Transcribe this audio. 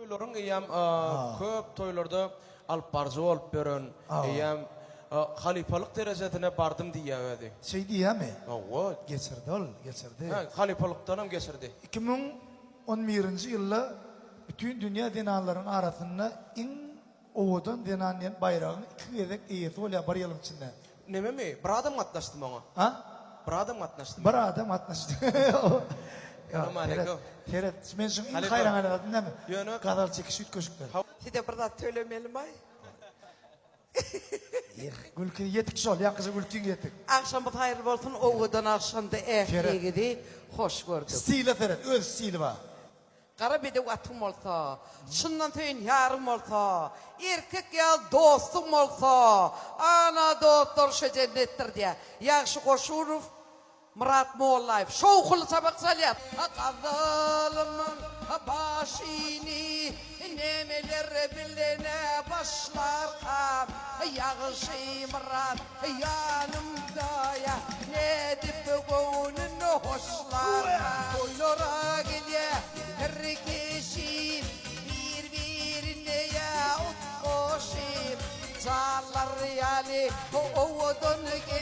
Toýlaryň eýýäm köp toýlarda alyp baryjy bolup ýören, eýýäm halypalyk derejesine bardym diýýär özi. Şeý diýýärmi? Hawa. Geçirdi ol, geçirdi. Hä, halypalykdanam geçirdi. 2011-nji ýylda bütin dünýä zenanlaryň arasynda iň Owadan zenan diýen baýragyň iki gezek eýesi bolýar bir ýylyň içinde. Nememi? Bir adam gatnaşdymy oňa? A? Bir adam gatnaşdymy? Bir adam gatnaşdy. Salam aleýkum. Seret, men şuň iň haýran galan zadym näme? Ýöne gazal çekişi üýtgeşikdir. Size bir zat söylemelimaý? Ýeh, gülki ýetik şol, ýaňkyja gülkiň ýetik. Agşamyz haýyrly bolsun, owadan agşamda ähliňizi hoş gördük. Stile seret, öz stili bar. Gara bedew atyň bolsa, Çyndan söýen ýaryň bolsa, Erkek ýaly dostuň bolsa, Ana dostlar şo jennetdir diýýär. Ýagşy Goşunow, Myrat Mollaýew şowhunly çapak çalýar. Gazalymyň başyny nemeler bilen başlarkam, Ýagşy Myrat Ýanymda ýa nädip göwnün hoşlarka. Toýlara gelýä her kişi bir-birine ýa utgaşyp. Janlar ýaly owadan gelin.